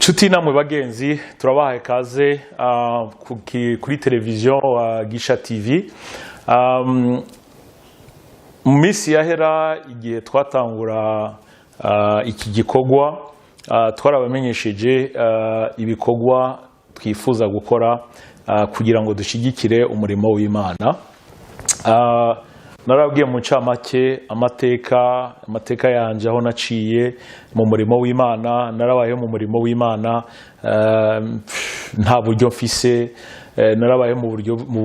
Nshuti namwe bagenzi, turabahaye kaze kuri televiziyo Gisha TV. Mu minsi yahera, igihe twatangura iki gikorwa, twarabamenyesheje ibikorwa twifuza gukora kugira ngo dushyigikire umurimo w'Imana. Narabwiye mu ncamake amateka yanjye, aho naciye mu murimo w'Imana. Narabayeho mu murimo w'Imana nta buryo mfise. Narabayeho mu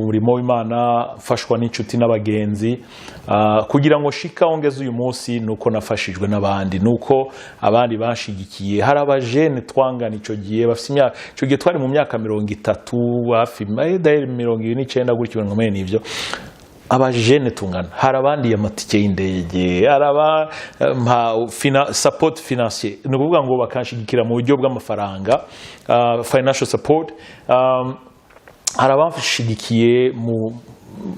murimo w'Imana mfashwa n'inshuti n'abagenzi kugira ngo shika aho ngeze uyu munsi. Nuko nafashijwe n'abandi, nuko abandi banshigikiye. Hari abajene twangana ico gihe, bafite imyaka, ico gihe twari mu myaka 30 hafi, d'ailleurs 29 gutyo, mirongo ine n'ivyo. Abajene tungana, hari abandi amatike y'indege, hari abampa support financier, ni ukuvuga ngo bakanshigikira mu buryo bw'amafaranga, financial support. Hari abanshigikiye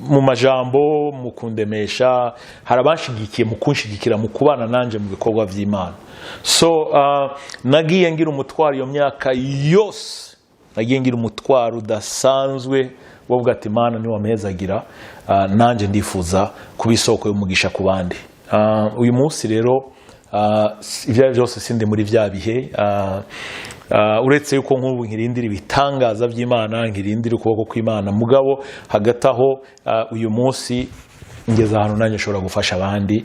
mu majambo, mu kundemesha, hari abanshigikiye mu kunshigikira, mu kubana nanje mu bikorwa by'Imana. So nagiye ngira umutwaro iyo myaka yose, nagiye ngira umutwaro udasanzwe wo ati: "Imana niwampezagira, nanjye ndifuza kuba isoko y'umugisha ku bandi." Uyu munsi rero, ibyo ari byo byose, sindi muri bya bihe, uretse yuko nk'ubu nkirindira ibitangaza by'Imana, nkirindira ukuboko kw'Imana. Mugabo hagati aho, uyu munsi ngeze ahantu nanjye nshobora gufasha abandi,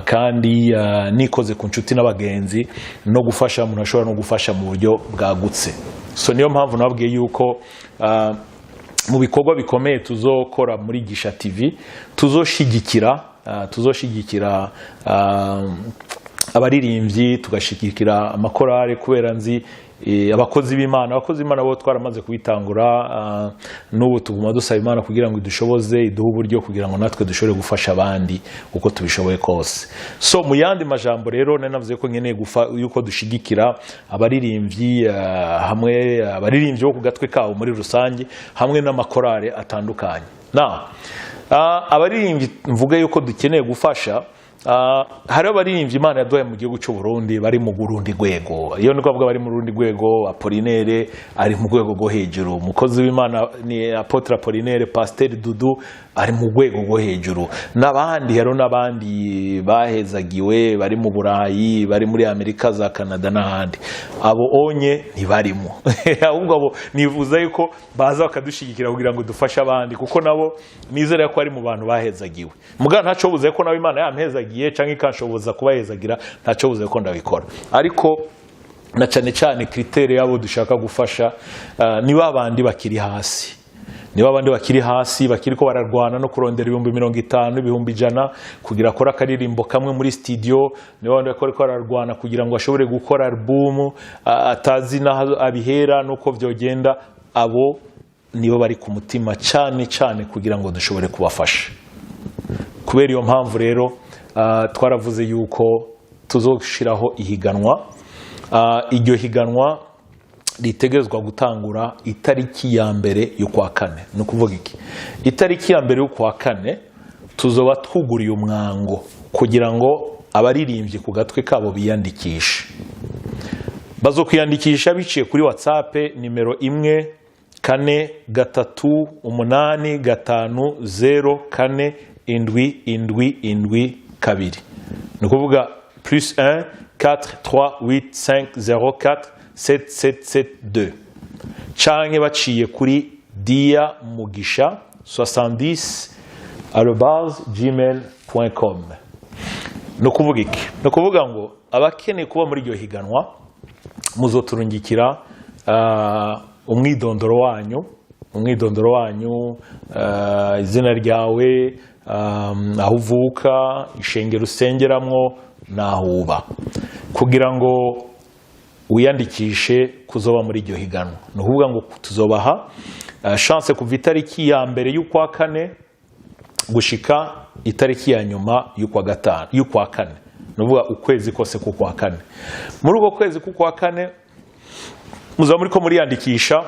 kandi nikoze ku nshuti n'abagenzi no gufasha umuntu ashobora no gufasha mu buryo bwagutse. So niyo mpamvu nababwiye yuko mu bikorwa bikomeye tuzokora muri Gisha TV, tuzoshigikira abaririmbyi, tugashyigikira amakorale, kubera nzi abakozi b'Imana bo twaramaze kubitangura. N'ubu tuguma dusaba Imana kugira ngo idushoboze, iduhe uburyo kugira ngo natwe dushobore gufasha abandi uko tubishoboye kose. So mu yandi majambo rero, nari navuze ko nkeneye yuko dushigikira abaririmbyi, hamwe abaririmbyi bo ku gatwe kabo muri rusange, hamwe n'amakorale atandukanye. Na abaririmbyi mvuga yuko dukeneye gufasha, hariho abaririmbyi Imana yaduhaye mu gihugu cy'u Burundi bari mu rundi rwego. Iyo ni kuvuga bari mu rundi rwego, Apollinaire ari mu rwego rwo hejuru, umukozi w'Imana ni Apôtre Apollinaire, Pasteur Dudu ari mu rwego rwo hejuru, n'abandi. Hariho n'abandi bahezagiwe bari mu Burayi, bari muri Amerika, za Canada n'ahandi. Abo onye ntibarimo, ahubwo abo nifuza yuko baza bakadushyigikira kugira ngo dufashe abandi, kuko nabo nizera ko ari mu bantu bahezagiwe. Mugabo ntacyo buze ko nawe Imana yampezagiye cyangwa ikanshoboza kubahezagira, ntacyo buze ko ndabikora. Ariko na cyane cyane critère yabo dushaka gufasha, ni ba bandi bakiri hasi, ni ba bandi bakiri hasi, bakiri ko bararwana no kurondera 50,000, 100,000 kugira akore akaririmbo kamwe muri studio. Ni ba bandi bakora ko bararwana kugira ngo ashobore gukora album, atazi n'aho abihera n'uko byogenda. Abo nibo bari ku mutima cyane cyane kugira ngo dushobore kubafasha. Kubera iyo mpamvu rero, twaravuze yuko tuzoshiraho ihiganwa. Iryo higanwa ritegerezwa gutangura itariki ya 1 y'ukwa kane. Ni ukuvuga iki? Itariki ya 1 y'ukwa kane tuzoba twuguriye umwango kugira ngo abaririmbyi ku gatwe kabo biyandikishe. Bazokwiyandikisha biciye kuri WhatsApp nimero 1 4 3 8 5 0 4 7 7 7 2, ni ukuvuga plus 1 4 3 8 5 0 4 7 7 7 2, canke baciye kuri diamugisha70@gmail.com. Ni ukuvuga iki? Ni ukuvuga ngo abakeneye kuba muri iryo higanwa muzoturungikira umwidondoro wanyu, izina ryawe, aho uvuka, ishengero usengeramwo n'aho uba, kugira ngo wiyandikishe kuzoba muri iryo higanwa. Ni ukuvuga ngo tuzobaha chance kuva itariki ya 1 y'ukwa kane gushika itariki ya nyuma y'ukwa gatanu, y'ukwa kane, ni ukuvuga ukwezi kose k'ukwa kane. Muri uko kwezi k'ukwa kane muzaba muri ko muriyandikisha,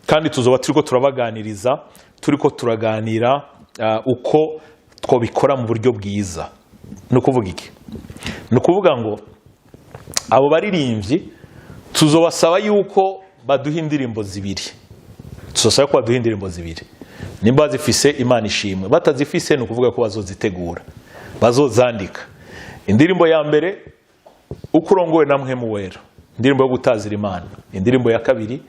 kandi tuzoba turiko turabaganiriza, turiko turaganira uko twabikora mu buryo bwiza. Ni ukuvuga iki? Ni ukuvuga ngo abo baririmbyi tuzobaha Tuzobasaba yuko baduha indirimbo zibiri. Tuzosaba ko baduha indirimbo zibiri. Nimba bazifise, Imana ishimwe. Batazifise, ni ukuvuga ko bazozitegura, bazozandika. Indirimbo ya mbere, uko urongowe na Mpwemu Wera, indirimbo yo gutazira Imana. Indirimbo ya kabiri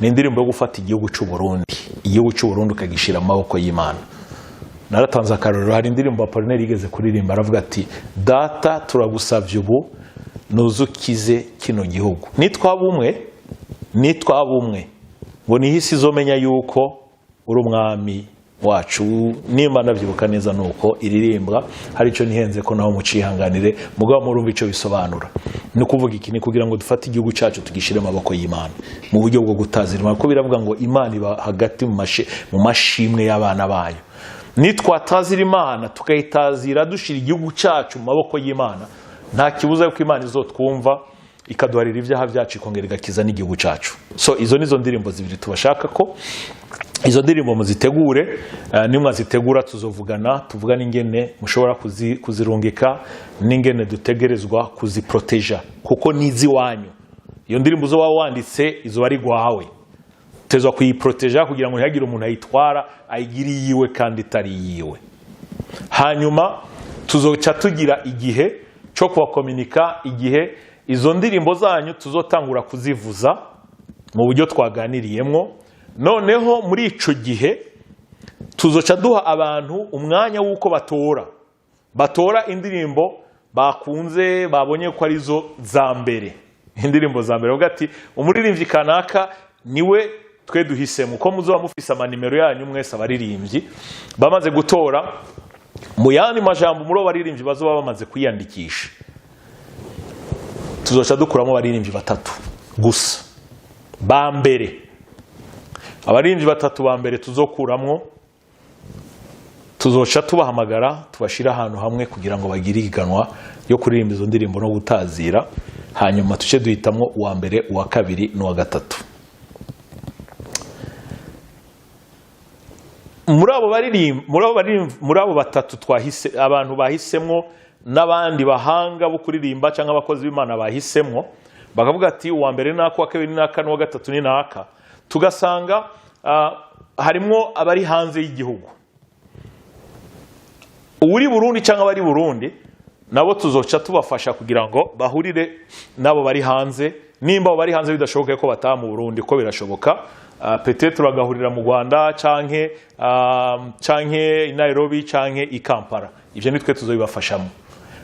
ni indirimbo yo gufata igihugu cy'u Burundi, igihugu cy'u Burundi ukagishyira mu maboko y'Imana. Naratanze akarorero, hari indirimbo Apollinaire yigeze kuririmba, aravuga ati: "Data, turagusabye ubu nuzukize kino gihugu, nitwaba umwe, nitwaba umwe, ngo niho isi izomenya yuko uri umwami wacu." Nimba ndabyibuka neza nuko iririmbwa, hari icyo nihenze ko naho mucihanganire, mugabo murumva icyo bisobanura. Ni ukuvuga iki? Ni kugira ngo dufate igihugu cyacu tugishyire mu maboko y'Imana mu buryo bwo gutazira Imana, kuko biravuga ngo Imana iba hagati mu mashimwe y'abana bayo. Nitwatazira Imana, tukayitazira dushyira igihugu cyacu mu maboko y'Imana, nta kibuza yuko Imana izotwumva, ikaduharira ibyaha byacu, ikongera igakiza n'igihugu cyacu. So izo nizo ndirimbo zibiri tubashaka ko izo ndirimbo muzitegure. Nimwazitegura tuzovugana, tuvugane ingene mushobora kuzirungika n'ingene dutegerezwa kuziproteja, kuko n'iziwanyu. Iyo ndirimbo uzo waba wanditse izoba ari gwawe, tezwa kuyiproteja kugira ngo ntihagire umuntu ayitwara ayigire iyiwe kandi itari iyiwe. Hanyuma tuzoca tugira igihe cyo kubakominika igihe izo ndirimbo zanyu tuzotangura kuzivuza mu buryo twaganiriyemwo. Noneho muri ico gihe tuzoca duha abantu umwanya w'uko batora indirimbo bakunze, babonye ko arizo za mbere, indirimbo za mbere, bavuga ati umuririmbyi kanaka niwe twe duhisemo. Uko muzoba mufise amanimero yanyu mwese, abaririmbyi bamaze gutora, mu yandi majambo muri abo baririmbyi bazoba bamaze kwiyandikisha, tuzoca dukuramo abaririmbyi batatu gusa ba mbere. Abaririmbyi batatu ba mbere tuzokuramwo, tuzoca tubahamagara, tubashyire ahantu hamwe kugira ngo bagire ihiganwa yo kuririmba izo ndirimbo no gutazira. Hanyuma tuce duhitamwo uwa mbere, uwa kabiri n'uwa gatatu. Muri abo batatu twahise, abantu bahisemwo n'abandi bahanga bo kuririmba cyangwa abakozi b'Imana bahisemwo, bakavuga ati uwa mbere naka, uwa kabiri naka, n'uwa gatatu ni naka, tugasanga harimwo abari hanze y'igihugu, uri Burundi cyangwa abari Burundi, nabo tuzoca tubafasha kugira ngo bahurire n'abo bari hanze. Nimba abo bari hanze bidashoboka ko bataha mu Burundi, ko birashoboka, peut-être bagahurira mu Rwanda canke i Nairobi canke i Kampala. Ivyo nitwe tuzobibafashamo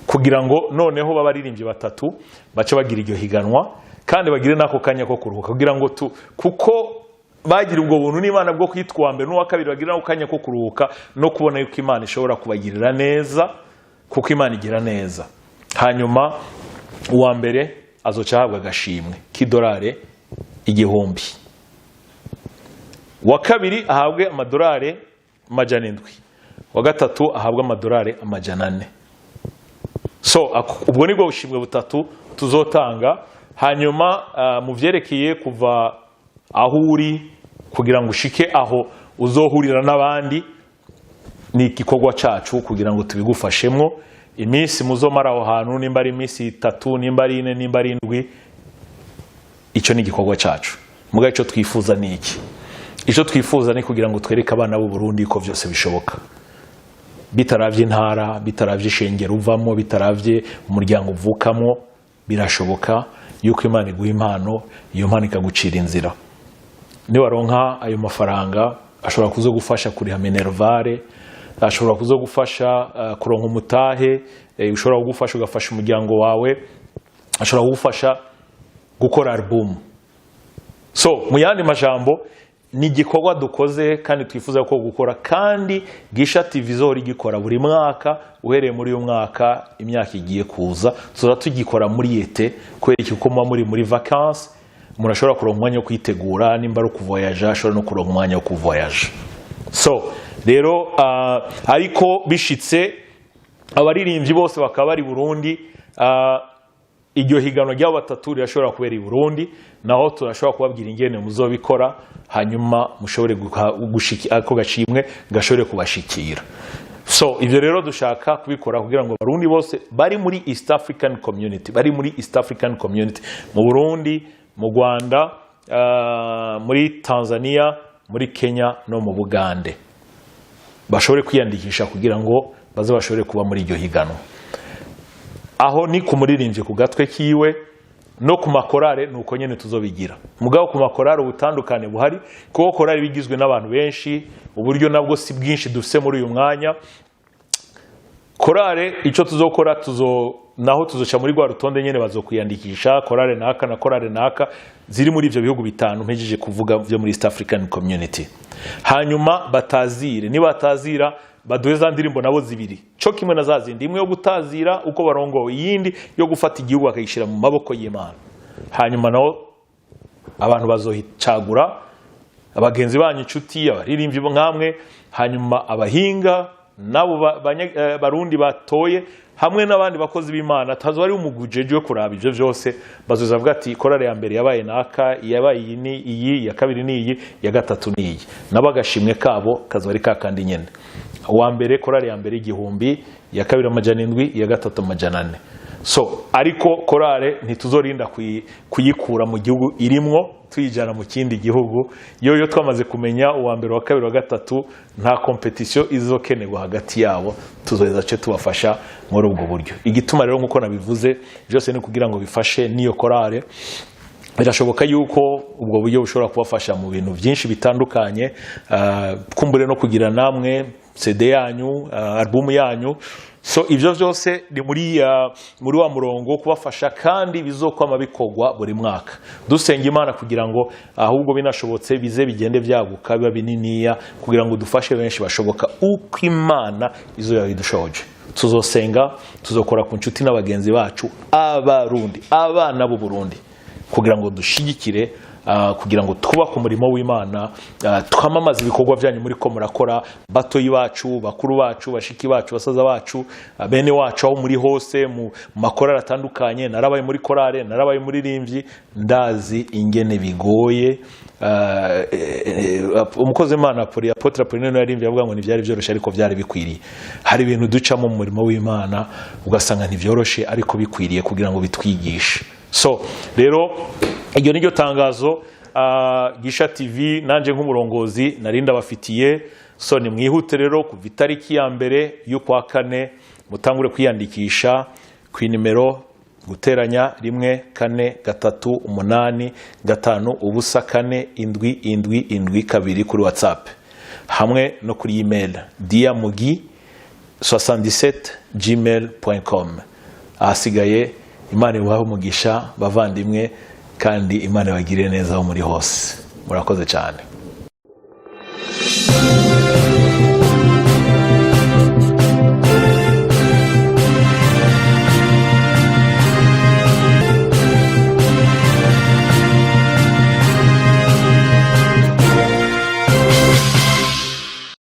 kugira ngo noneho b'abaririmbyi batatu bace bagira iryo higanwa, kandi bagire n'ako kanya ko kuruhuka, kugira ngo tu kuko bagira ubwo buntu n'Imana bwo kwitwa uwa mbere n'uwa kabiri, bagira n'ako kanya ko kuruhuka no kubona yuko Imana ishobora kubagirira neza, kuko Imana igira neza. Hanyuma uwa mbere azoca ahabwa agashimwe k'idolari 1000, uwa kabiri ahabwe amadolari 700, uwa gatatu ahabwe amadolari 400. So ubwo nibwo bushimwe butatu tuzotanga. Hanyuma mu vyerekeye kuva aho uri kugira ngo ushike aho uzohurira n'abandi, ni igikorwa cacu kugira ngo tubigufashemwo. Iminsi muzomara aho hantu, nimba ari iminsi 3, nimba ari 4, nimba ari 7, icyo ni igikorwa cacu. Muga icyo twifuza ni iki? Icyo twifuza ni kugira ngo twereke abana b'u Burundi ko byose bishoboka, bitaravye intara, bitaravye ishengero uvamo, bitaravye umuryango uvukamo. Birashoboka yuko Imana iguha impano, iyo mpano ikagucira inzira. Niwaronka ayo mafaranga, ashobora kuzo gufasha kuriha minerval, ashobora kuzo gufasha kuronka umutahe, ushobora kugufasha ugafasha umuryango wawe, ashobora kugufasha gukora album. So mu yandi majambo, ni igikorwa dukoze kandi twifuza ko gukora, kandi Gisha TV izohora igikora buri mwaka uhereye muri uyu mwaka. Imyaka igiye kuza tuza tugikora muri été. Kubera iki? Kuko muba muri vacances, umuntu ashobora kuronka umwanya wo kwitegura. Nimba ari ukuvoyaja, ashobora no kuronka umwanya wo kuvoyaja. So rero ariko bishitse abaririmbyi bose bakaba bari Burundi, iryo higanwa ry'abo batatu rirashobora kubera i Burundi. Naho turashobora kubabwira ingene muzobikora, hanyuma mushobore ako gashimwe gashobore kubashikira. So ibyo rero dushaka kubikora kugira ngo Abarundi bose bari muri East African Community, bari muri East African Community, mu Burundi, Mu Rwanda, muri Tanzania, muri Kenya no mu Bugande, bashobore kwiyandikisha kugira ngo baze bashobore kuba muri iryo higanwa. Aho ni ku muririmbyi ku gatwe kiwe, no ku makorale ni uko nyine tuzobigira. Mugabo ku makorale ubutandukane buhari, kuko korale bigizwe n'abantu benshi, uburyo nabwo si bwinshi dufise muri uyu mwanya. Korale icyo tuzokora, naho tuzoca muri rwa rutonde nyine, bazokwiyandikisha korale naka na korale naka ziri muri ibyo bihugu bitanu mpejeje kuvuga byo muri East African Community, hanyuma batazire. Nibatazira, baduhe za ndirimbo nabo zibiri, cyo kimwe na za zindi, imwe yo gutazira uko barongowe, iyindi yo gufata igihugu bakayishyira mu maboko y'Imana. Hanyuma naho abantu bazohicagura, abagenzi banyu, inshuti, abaririmbyi nkamwe, hanyuma abahinga nabo Barundi batoye hamwe n'abandi bakozi b'Imana. Tazo ari umugwi wo kuraba ibyo byose, bazoza bavuga ati: "Korale ya mbere yabaye naka, yabaye iyi ni iyi, iya kabiri ni iyi, iya gatatu ni iyi." Nabo agashimwe kabo kazoba ari kakandi nyene: uwa mbere, korale ya mbere 1000, iya kabiri 700, iya gatatu 400. So ariko korale ntituzorinda kuyikura mu gihugu irimwo tuyijyana mu kindi gihugu. Yo twamaze kumenya uwa mbere, uwa kabiri, uwa gatatu, nta compétition izokenerwa hagati yabo, tuzoheza ce tubafasha muri ubwo buryo. Igituma rero, nk'uko nabivuze, byose ni kugira ngo bifashe n'iyo korale. Birashoboka yuko ubwo buryo bushobora kubafasha mu bintu byinshi bitandukanye, kumbure no kugira namwe CD yanyu, album yanyu. So ibyo byose ni muri wa murongo wo kubafasha, kandi bizokwama bikorwa buri mwaka. Dusenga Imana kugira ngo ahubwo binashobotse bize bigende byaguka, biba bininiya, kugira ngo dufashe benshi bashoboka uko Imana izo idushoje. Tuzosenga, tuzokora ku nshuti n'abagenzi bacu Abarundi, abana b'u Burundi, kugira ngo dushigikire, kugira ngo twubake umurimo w'Imana, twamamaze ibikorwa byanyu muri ko murakora, batoyi bacu, bakuru bacu, bashiki bacu, basaza bacu, bene wacu, aho muri hose mu makorale atandukanye. Narabaye muri korale, narabaye umuririmbyi, ndazi ingene bigoye. Umukozi w'Imana Apôtre Apollinaire yaririmbye avuga ngo ntibyari byoroshye ariko byari bikwiriye. Hari ibintu ducamo mu murimo w'Imana ugasanga ntibyoroshe, ariko bikwiriye kugira ngo bitwigishe. So rero iryo ni ryo tangazo Gisha TV nanjye nk'umurongozi nari ndabafitiye. So ni mwihute rero, kuva itariki ya 1 y'ukwa kane mutangure kwiyandikisha ku inimero +1 4 3 8 5 0 4 7 7 7 2 kuri WhatsApp hamwe no kuri email diamugi77 gmail.com. Ahasigaye Imana ibahe umugisha, bavandimwe, kandi Imana ibagirire neza aho muri hose. Murakoze cyane.